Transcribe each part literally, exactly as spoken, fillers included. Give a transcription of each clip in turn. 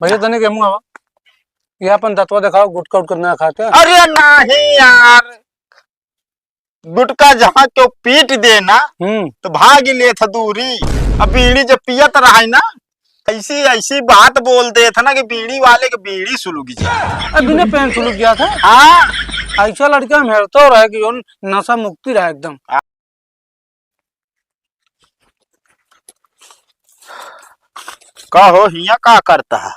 भैया, तने के मुंह आवा। ये अपन दतवा देखावा, गुटखा उटखा ना खाते। अरे नहीं यार, गुटखा जहाँ केहू पीट दे ना, हम्म। तो भाग लेत ह दूरी। अब बीड़ी जब पियत रहे ना, ऐसी ऐसी बात बोल देत ह ना कि बीड़ी वाले के बीड़ी सुलुग जाए। अब बिना पेन सुलुग जात है। हाँ। ऐसा लड़का हम हेरतो रहे कि जौन नशा मुक्ति रहे एकदम। का हो, हियाँ का करता है?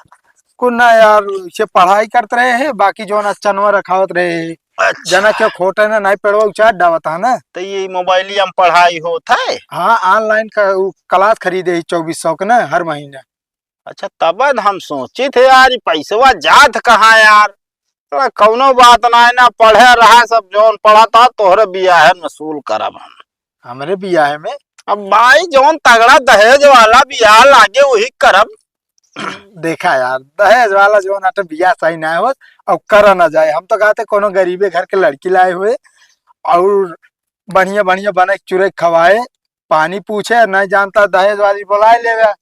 कुछ ना यार, इसे पढ़ाई करत रहे हैं, बाकी जौन अचनवा रखावत रहे हैं। अच्छा। जना के खोटे ना, नहीं पढ़वा उचार डावत है ना। तो ये मोबाइलिया में पढ़ाई होत है? हाँ, online का उ class खरीदे ही चउबीस सौ के ना हर महीना। अच्छा, तब हम सोचित है यार, ई पैसवा जात कहाँ यार? साला कौनो बात ना है ना, पढ़े रहा सब जौन पढ़ा था, तोहरे बियाह में वसूल करब हम। हमरे बियाह में? अब भाई जौन तगड़ा दहेज वाला बियाह लागे वही करब। देखा यार, दहेज वाला जौन आटे बियाह सही ना होत, अब करा ना जाए। हम तो कहते कोनो गरीबे घर के लड़की लाए हुए और बढ़िया बढ़िया बने चुरे खवाए, पानी पूछे, नहीं जानता दहेज वाली बुलाए लेवे,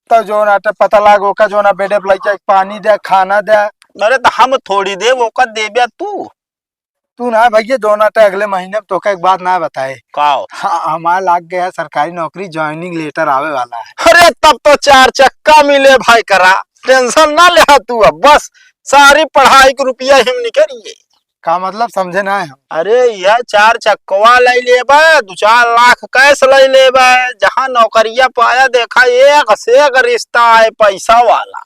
तब जौन आटे पता लाग ओका जौन बेडे पे लइका के पानी दे, खाना दे। अरे तो हम थोड़ी देब, ओका देबे तू। तू ना भैया, जौन आटे अगले महीने में तोका एक बात ना बताए। का हो? हाँ, हमारा लाग गया सरकारी नौकरी, joining letter आवे वाला है। अरे तब तो चार चक्का मिले भाई करा, tension ना ले तू, अब बस सारी पढ़ाई के रुपया हम निकलिए। का मतलब, समझे ना हम। अरे, यह चार चक्कवा लइ लेबे, दू चार लाख cash लइ लेबे, जहाँ नौकरिया पाया देखा, एक से एक रिश्ता आए पैसा वाला।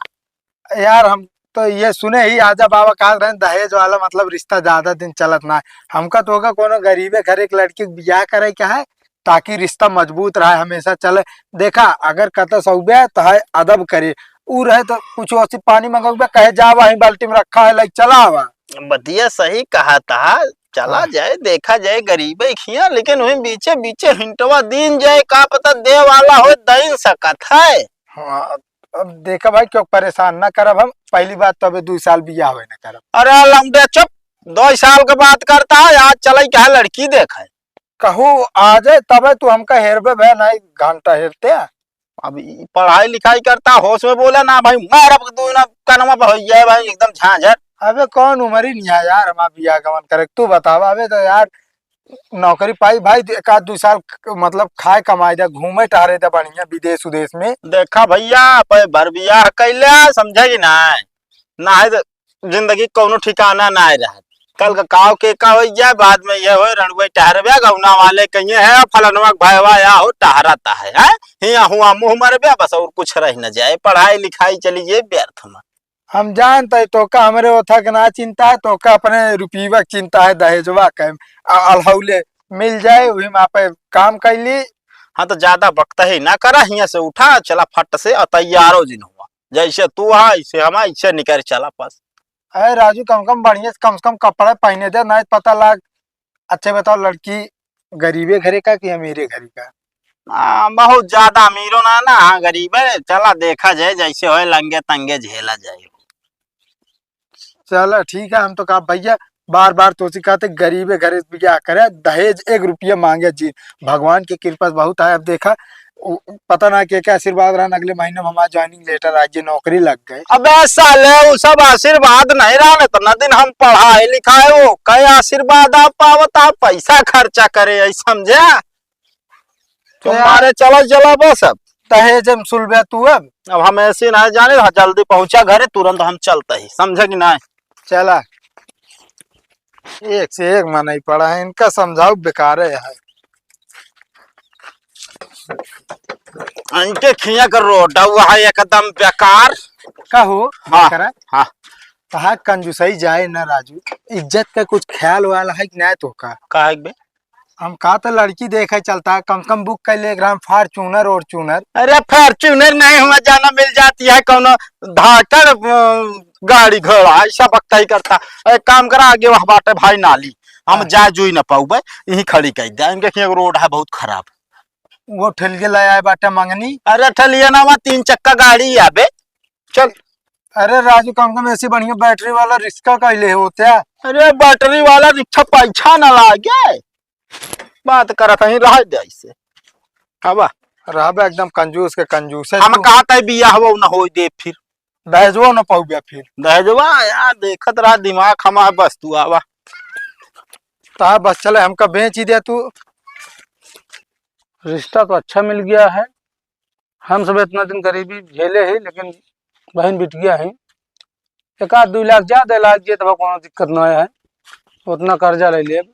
यार, हम तो ये सुने ही, आजा बाबा कहत रहे, दहेज वाला मतलब रिश्ता ज्यादा दिन चलत ना है। हमका तो होगा कोनो गरीबे घर एक लड़की के बियाह करे के है, ताकि रिश्ता मजबूत रहे, हमेशा चले। देखा, अगर कतस उबे तो है अदब करे, ऊ रहे तो कुछ ओसी पानी मंगौबे, कहे, "जा, वहीं बाल्टी में रखा है, लइके चला आवा।" बतिया सही कहा था, चला हाँ। जाए, देखा जाए गरीबे खिया, लेकिन वहीं बीचे बीचे हिंटवा दीन जाए, का पता दे वाला हो, दइन सकत है। हाँ, अब देखा भाई, क्यों परेशान ना करब हम, पहली बात तो अबे दू साल बियाह होए ना करब। अरे लौंडे चुप, दो साल के बात करता है, आज चले क्या लड़की देखे। कहू आ जाए तबे तू हमका हेरबे भे, नहीं घंटा हेरते। अब ई पढ़ाई लिखाई करता, होश में बोला ना भाई, मारब के दू ना कनमा पे हो जाए भाई, एकदम झांझर। अबे कौन उम्र ही नहीं है यार, हमार बियाह गमन करे, तू बतावा। अबे तो यार नौकरी पाई भाई, एक आध दू साल क-, मतलब खाए कमाए दे, घूमे टहरे दे बढ़िया विदेश उदेश में। देखा भैया, पे भर बियाह कैले, समझे कि ना? ना है तो जिंदगी कौनो ठिकाना ना रहा। कल का काव के का हो जाए, बाद में ये हो रणुए टहरबे, गौना वाले कहिए है, "फलनवा के भयवा या हो टहरता है, हैं? हिया हुआ मुंह मरबे, बस और कुछ रह न जाए, पढ़ाई लिखाई चली जाए व्यर्थ में।" हम जानत है तोका हमरे ओथा के ना चिंता है, तोका अपने रुपीवा के चिंता है, दहेजवा के। अ-, अल्हौले मिल जाए, वही में आपे काम कैली। हाँ, तो ज्यादा बकतही ना करा, हियां से उठा, चला फट से, और तैयारो जिन हुआ। जैसे तू हा, ऐसे हम, ऐसे निकर चला बस। अरे राजू, कम से कम बढ़िया से, कम से कम कपड़ा पहने दे, नहीं पता लाग। अच्छा बताओ, लड़की गरीबे घरे का कि अमीरे घरे का? आ, बहुत ज्यादा अमीरो ना, ना, हाँ, गरीब है। चला देखा जाए, जैसे होए लंगे तंगे झेला जाए। चला ठीक है, हम तो कहा भैया, बार बार तोसी कहते गरीबे घरे से बियाह करे, दहेज एक रुपया मांगे जी। भगवान की कृपा से बहुत है। अब देखा, उ-, पता ना के, के आशीर्वाद रहन, अगले महीने में हमारा joining letter आ गई, नौकरी लग गए। अबे साले, वो सब आशीर्वाद नहीं रहन, इतना दिन हम पढ़ाए लिखाए, वो कई आशीर्वाद आप पावत, आप पैसा खर्चा करे, यही समझे? तो यार, तुम्हारे चला, चला बस अब। दहेज में सुलबे तू अब। अब हम ऐसे ना जाने, हाँ, जल्दी पहुंचा घरे, तुरंत हम चलते ही, समझे कि नहीं? चला। एक से एक मनई पड़ा है, इनका समझाओ बेकार है। इनके खिया का रोड हुआ है एकदम बेकार। का हो? हाँ, करा? हाँ। कहा कंजूसई जाए ना राजू, इज्जत का कुछ ख्याल वाला है कि नहीं तो का? का है बे? हम कहा तो लड़की देखे चलता है, कम से कम book कर ले एकरा हम Fortuner और चूनर। अरे Fortuner नहीं हुआ, जाना मिल जाती है कौनो धाकड़, अ, गाड़ी घोड़ा, ऐसा बकता ही करता। एक काम करा, आगे वह बाटे भाई नाली, हम हाँ। जा जुई न पाऊबे, यहीं खड़ी कर दे। इनके खिया रोड है बहुत खराब। वो ठेलिया ले आए बाटे मंगनी। अरे ठेलिया ना, वहाँ तीन चक्का गाड़ी आबे। चल। अरे राजू, कम से कम ऐसी बढ़िया बैटरी वाला रिक्शा का ले होते हैं। अरे बैटरी वाला रिक्शा पैसा ना लागे। बात करत हई, रह दे ऐसे। हवा। रहबे एकदम कंजूस के कंजूस है हम तू। कहत है बियाह वो न होई दे फिर। दहेजवा न पाउबे फिर। दहेजवा यार, देखत रहा, दिमाग हमार, बस तू आवा। ता बस चले, हमका बेच ही दे तू। रिश्ता तो अच्छा मिल गया है, हम सब इतना दिन गरीबी झेले ही, लेकिन बहिन बिटिया ही, एक आध दुइ लाख ज्यादा लाग जाए तब कोनो दिक्कत ना है, उतना कर्जा ले लेब।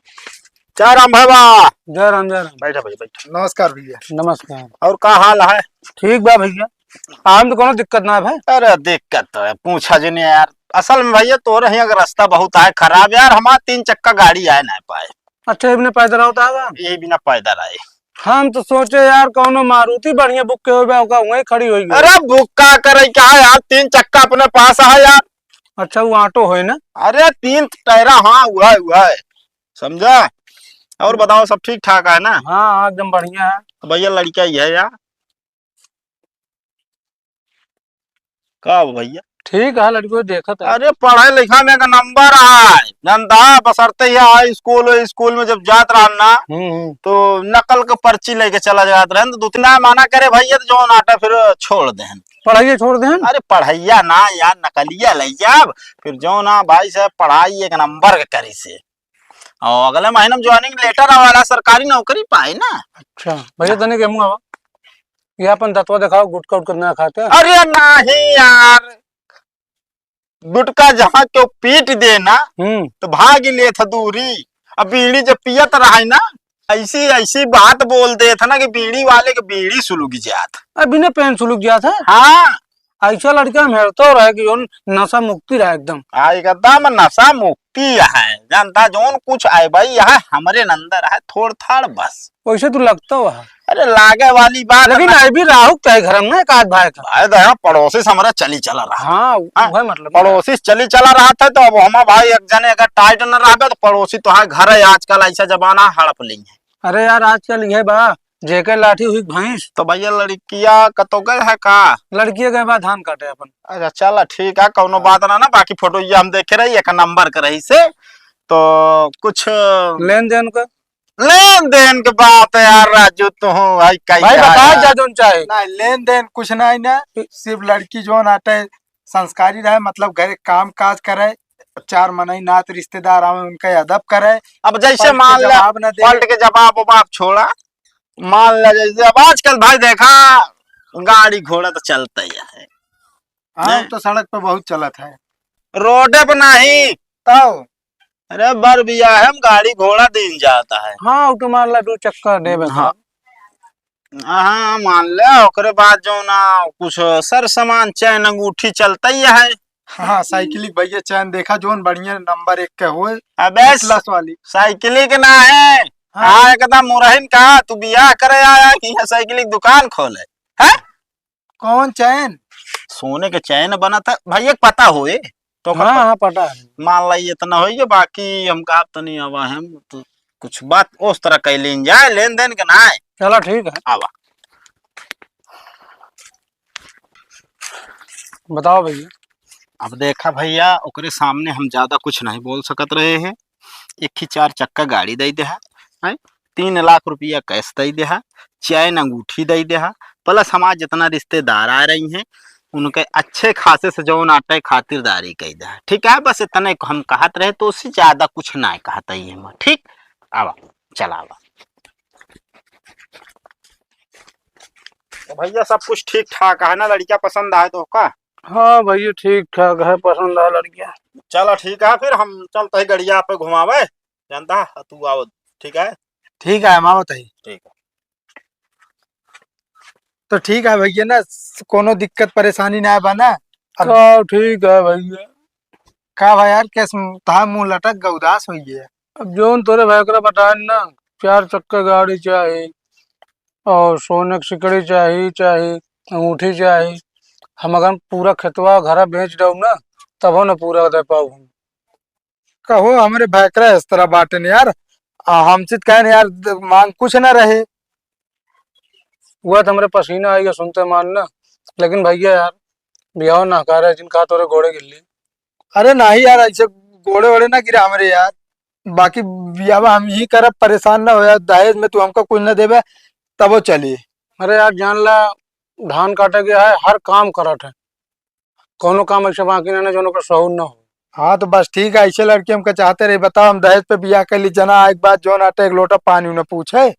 जय राम भैया। जय राम, जय राम। बैठा भैया, बैठा। नमस्कार भैया। नमस्कार। और का हाल है? ठीक बा भैया, हम तो कोनो दिक्कत ना है भाई। अरे दिक्कत तो है, पूछा जिन यार। असल में भैया तोरे हियाँ का रास्ता बहुत आए खराब यार, हमार तीन चक्का गाड़ी आए ना पाए। अच्छा, ये बिना पैदल आवत आवा? ये बिना पैदल आए। हम तो सोचे यार कौनो मारुति बढ़िया बुक के होबे, ओका वहीं खड़ी होई गई। अरे बुक का करे क्या है यार, तीन चक्का अपने पास है यार। अच्छा, वो ऑटो होए ना? अरे तीन टायरा, हाँ, हुआ है, हुआ है, समझा? और बताओ, सब ठीक ठाक है ना? हाँ, हाँ, एकदम बढ़िया है। तो भैया लड़का ही है यार। का हो भैया? ठीक है, लड़को देखत है। अरे पढ़ाई लिखा में का नंबर है, जानता है, बसरते ही हाई स्कूल, स्कूल में जब जात रहा ना, हम्म, हम्म। तो नकल के पर्ची लेके चला जात रहे, तो दो तीन मना करे भैया, तो जौन आटा फिर छोड़ देहन। पढ़ाइए छोड़ देहन? अरे पढ़ैया ना यार, नकलिया ले जाब, फिर जौन आ भाई साहब पढ़ाई एक नंबर के करी से। और अगले महीने में ज्वाइनिंग लेटर आवेला, सरकारी नौकरी पाए ना। अच्छा, भैया, हाँ। तने के मुँह आवा। ये अपन दतवा दिखाओ, गुटखा उटखा ना खाते? अरे नहीं यार, गुटखा जहाँ केहू पीट दे ना, हम्म। तो भाग ही लेत ह दूरी। अब बीड़ी जब पियत रहे ना, ऐसी, ऐसी बात बोल देत ह ना कि बीड़ी वाले के बीड़ी सुलुग जात। अब बिना पेन सुलुग जात है? हाँ। ऐसा लड़का हम हेरतो रहे कि जौन नशा मुक्ति रहे एकदम। हाँ, एकदम नशा मुक्ति है, जानता, जौन कुछ आए भाई, यह हमरे नंदर है, थोड़ थाड़ बस। वैसे तू लगतो है। अरे, लागे वाली बात लेकिन ना। आई भी राहु के घर में एक आध भाई का। भाई, दया पड़ोसी से हमरा चली चला रहा। हाँ, हाँ? वह मतलब। पड़ोसी से चली चला रहा था, तो अब हम भाई एक जने अगर टाइट न रहबे, तो पड़ोसी तो हाँ घर है, आजकल ऐसा जमाना हड़प ली है। अरे यार, आजकल ये बा, जेके लाठी हुई भैंस। तो भैया, लड़किया कतो गए है का? लड़किया गए बा धान काटे अपन। अच्छा, चला ठीक है, कौनो बात ना, ना, बाकी फोटो ये हम देखे रही, एक नंबर के रही से। तो कुछ लेन देन का? लेन देन के बात है यार, राजू, तू हूँ, भाई, कही भाई, क्या बता है? जा जोन चाहे। नहीं, लेन देन कुछ नहीं ना, सिर्फ लड़की जोन आटे संस्कारी रहे, मतलब घरे काम काज करे, चार मनई नात रिश्तेदार आवे, उनका अदब करे। अब जैसे पलट के मान ले, जवाब ना दे। पलट के जवाब ववाब छोड़ा, मान ले जैसे अब आजकल भाई देखा, गाड़ी घोड़ा तो चलता ही है। हाँ, नहीं। तो सड़क पे बहुत चलत है। रोडे पे नहीं। तब? अरे बर बियाह है, हम गाड़ी घोड़ा दिन जाता है। हाँ, वो तो मान ला दो चक्का देवे हाँ। का। हाँ, मान ले, ओकरे बाद जो ना कुछ सर सामान, चैन अंगूठी चलता ही है। हाँ, साइकिल की भैया चैन देखा, जोन बढ़िया नंबर एक के होए, अबे Atlas वाली। साइकिल के ना है। हाँ। हाँ, एकदम मुरहिन का, तू बियाह करे आया कि यहाँ साइकिल की दुकान खोले, हैं? कौन चैन? सोने के चैन बनत है, भैया के पता होए, तो का हाँ, पता? हाँ, पता है। मान ला ये इतना होइए, बाकी हम कहा तनी आवा हम तो कुछ बात उस तरह कह लीन जाए, लेन देन के ना है। चला ठीक है। आवा। बताओ भैया। अब देखा भैया, ओकरे सामने हम ज्यादा कुछ नहीं बोल सकत रहे हैं। एक ही चार चक्का गाड़ी दे दे है, हैं? तीन लाख रुपया कैश दे दे है, चैन अंगूठी दे दे है, प्लस हमार जितना रिश्तेदार आ रही हैं, उनके अच्छे खासे से जौन आटे खातिरदारी कह दे है। ठीक है, बस इतने को हम कहत रहे, तो उससे ज्यादा कुछ ना कहत ही हम। ठीक, आवा, चला आवा। तो भैया, सब कुछ ठीक ठाक है ना? लड़कियां पसंद आए तो का? हाँ भैया, ठीक ठाक है, पसंद आ लड़कियां। चला ठीक है, फिर हम चलते हैं गड़िया पे घुमावे, जानता है, तू आओ, ठीक है? ठीक है, हम आवत है। ठीक है। तो ठीक है भैया ना, कोनो दिक्कत परेशानी ना बा ना? अब का ठीक है भैया। का भाई यार, कैसे तहा मुंह लटक गए, उदास होइए? अब जौन तोरे भाई ओकरा बताएन ना, चार चक्का गाड़ी चाही और सोने की सिकड़ी चाही, चाही अंगूठी चाही। हम अगर पूरा खेतवा घरा बेच दऊँ ना, तबो ना पूरा दे पाऊ हम। कहो, हमरे भाई ओकरा इस तरह बाटेन यार, आ, हमसे कहेन यार, द-, मांग कुछ ना रहे। हुआ तो हमरे पसीना आइगा सुनते मान ना, लेकिन भैया यार, बियाह ना करे जिनका तोरे गोड़े गिल्ली। अरे नहीं यार, ऐसे गोड़े वोड़े ना गिरा हमरे यार। बाकी बियाह हम ही करब, परेशान ना हो यार। दहेज में तू हमका कुछ ना देबे, तबो चली। अरे यार, जान ला, धान काटे गया है, हर काम करत है। कौनो काम ऐसे बाकी ना, ना, जौन ओकर सहूर ना हो। हाँ, तो बस ठीक है, ऐसे लड़की हमका चाहते रही। बताओ, हम दहेज पे बियाह कर ली, जना एक बात, जौन आटे एक लोटा पानी न पूछे।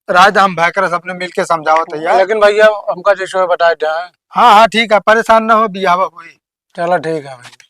राज, हम भयकरस अपने मिल के समझावत है यार। लेकिन भैया, हमका जैसे हो बताए दे। हाँ, हाँ, ठीक है, परेशान ना हो, बियाह हुई। चलो, ठीक है भाई।